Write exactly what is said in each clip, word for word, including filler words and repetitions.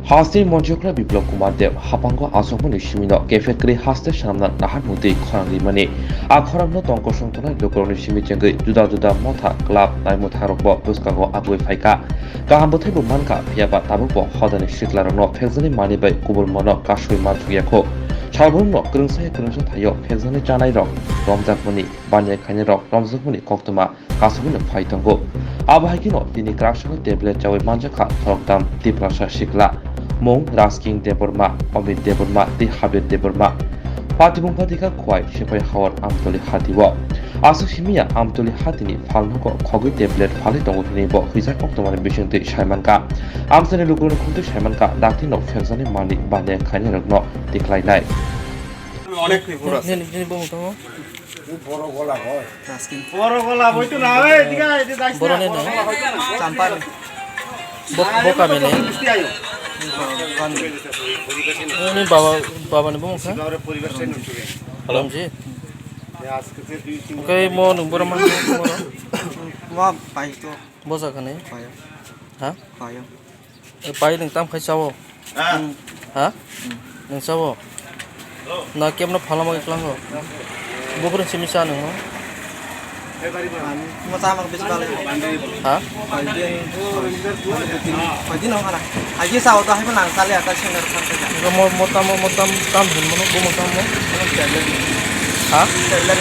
Hasteni Monchokra Biplab Kumar Deb haphango achukmani simino kephet kwrwi haste swnamna naharmung twi khorang rimani. A khorangno tongkosong tongnai lukurokni simi chengwi juda juda motha, club, naimwthangrokbo bwskango abwi phaikha. Kaham bwthaibo mankha, phiyaba tabukbo hodani siklarokno phekjaknai manwi bai kubulmano kasui manchukya kho. Salbrumno kwrwngsa ya kwrwngsa thaio phekjaknai chanairok romjakmani, baniya khainairok romjakmani koktwma kasugwino phai tongo. Abo hai kheno tini kwraksano tablet chawi manjakha khoroktham Tiprasa sikla, mung Rasking Debbarma, Amit Debbarma tei Habir Debbarma. Patibung patikha Khowai Sepai Hawar Amtoli hatio. Aswk simiya Amtoli hatini phalnogo khogwi tablet phalwi tongo hinwi bo hwijak koktwmani bisingtwi saimankha. Amchaini lukurokni khumtwi saimankha, dakti nok phekjaknai manwi baniya khainairokno tikhlainai. অনেক রিপোর্ট আছে। Nini, nini bumung tongo? বড় গলা হয়। Rasking. বড় গলা হইতো না, এই দিকে, এই যে যাইস না, Boroni no? Boro gola hoito na. Champani. Bo, bo kamini? Misti ayo. Bani. Nini baba, babani bumung kha? বাবার পরিবার সেই নষ্ট হয়ে গেছে। Halamji? এই আজকে যে দুই তিন Oke, mo nung boro man mo? Mo pai to. Bosa khani? Pai. Ha? Pai. E, pai nwng tam khai chawo? Ha? Hmm. Ha? Hmm. Nwng chawo? Na kebno phalama khe klango? Bukurun simi cha nwng mo? Ani mo cha mak bisi bale. Ha? Pai din. Pai din hong ana. Agi sao to hai nang chale ata singer khan ka. Mo, mo tam, mo tam, tam hin mo, bo mo tam mo? Tablet. Ha? Tablet.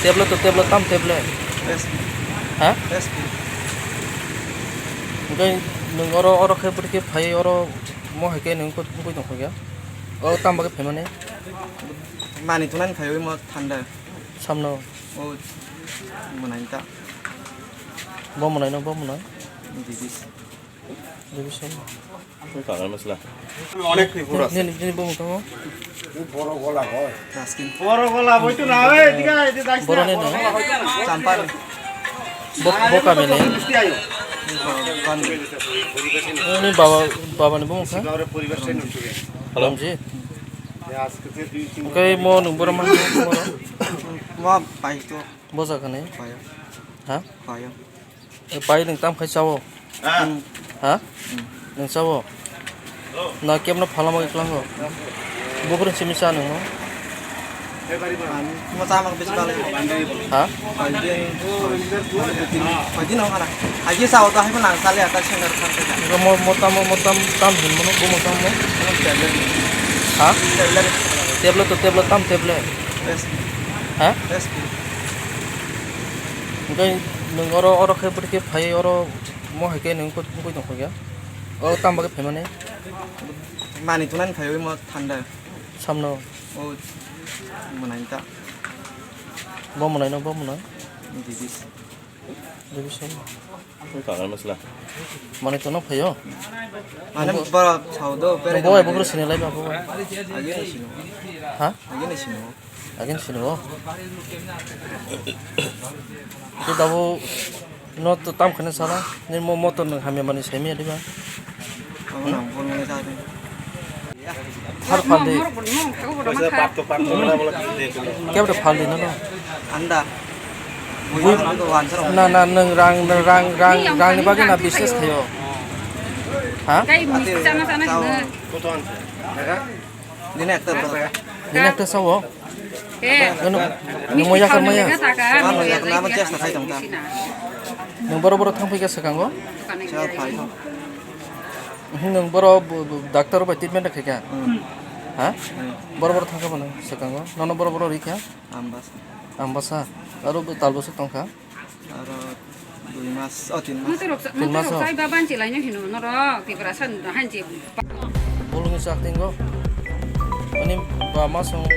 Tablet to tablet tam tablet. Yes. Ha? Yes. Hwnkhe nwng oro, oro khe bwrwi khe phaiwi oro mo hai khe nwng kut-, wngwi tongkha khe? O tamo bagwi phaimani? Mani thunani phaiwi mo thanda. Samno? O mwnai ta. Bo mwnaino, bo mwnai? Dibis. Dibis samno. অনেক রিপোর্ট আছে। Nini, nini bumung tongo? বড় গলা হয়। Rasking. বড় গলা হইতো না, এই দিকে, এই যে যাইস না। Boroni no? Champani. Bo, bo kamini? Misti ayo. Bani. Nini baba, babani bumung kha? বাবার পরিবার সেই নষ্ট হয়ে গেছে। Halamji? এই আজকে যে দুই তিন Oke, mo nung boro man mo? Mo pai to. Bosa khani? Pai. Ha? Pai. E, pai nwng tam khai chawo? Ha? Hmm. Ha? Hmm. Nwng chawo? Na kebno phalama khe klango? Bukurun simi cha nwng mo? Ani mo cha mak bisi bale. Ha? Pai din. Pai din hong ana. Agi sao to hai nang chale ata singer khan ka. Mo, mo tam, mo tam, tam hin mo, bo mo tam mo? Tablet. Ha? Tablet. Tablet to tablet tam tablet. Yes. Ha? Yes. Hwnkhe nwng oro, oro khe bwrwi khe phaiwi oro mo hai khe nwng kut-, wngwi tongkha khe? O tamo bagwi phaimani? Mani thunani phaiwi mo thanda. Samno? O mwnai ta. Bo mwnaino, bo mwnai? Dibis. Dibis samno. Tong kha masla. Mani tono phaio? Mane bora sao do, bere Bo ai do. Bukro sini lai ba bo. Agi ni sino. Ha? Agi ni sino. Agi ni sino. Itu dabu no to tam khane sala. Ni mo motor nang hamya mani sai mi adiba. Amo nang bol mane sa de. Har phaldi. Kebra phaldi no no. Anda. Bui, na, na, nwng rang, nwng rang, rang, rangni bagwi na business khaio? Ha? Nini ekta. Nini ekta sao? Nwng, nwng mo yakar maya? Nwng boro boro thang phaikha swkango? Nwng boro bu-, bu-, doctor bai treatment khaikha? Hmm. Ha? Hmm. Boro boro thangkha bono swkango? Nono boro boro rikha? Ambasa. Ambasa? Aro bo tal bwswk tongkha? Aro dui mas, oh, tin mas. Tin mas, oh. Bolongni sak tinggo. Ani ba masong